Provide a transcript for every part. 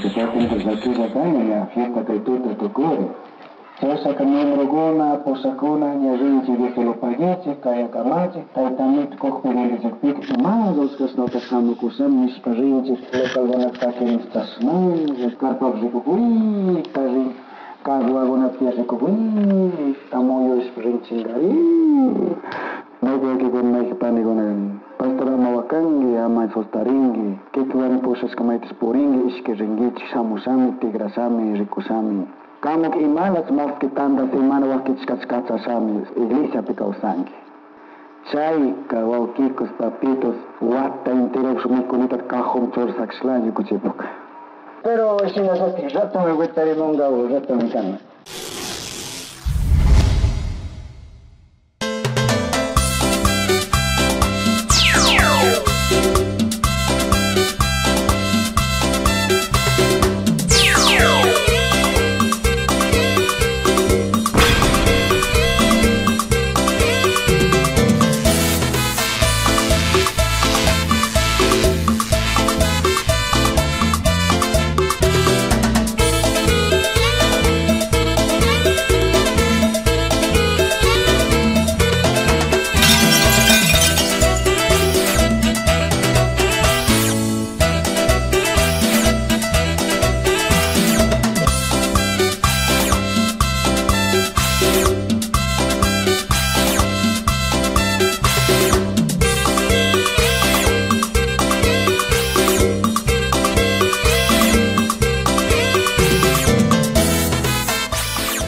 Porque llakilla kani ña fiesta kay tuta tukuri. Chaysaka miembrokuna, pusakuna ña rinchik Diosolopaguichik, kayakamachic, taytamito kukpi religionpika ima rurashkashnata hamukushami nishpa rinchik, localkunata sakirinchik chashnalla, carpapi rikukuyta rin, carruakunapi rikukuyta muyurishpa rinchinkarin. Maypi waykikuna, maypi panikuna, pastor ama wakanki, ama sustarinki, kikiwami pushashka maytash purinki, ishki rinkichik, shamushami, tigrashami, rikushami. Kamuk imalas maski tanta semana wakichishkacha kachashami, iglesiapi kawsanki. Chayka wawkikus, papitos, wata entero mikunita cajón churasakshla ñukuchipuk. Pero shinallatik ratomi wicharimunka ratomi kan.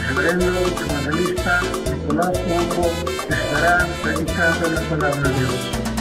Reverendo evangelista Nicolás Hugo estará predicando la palabra de Dios.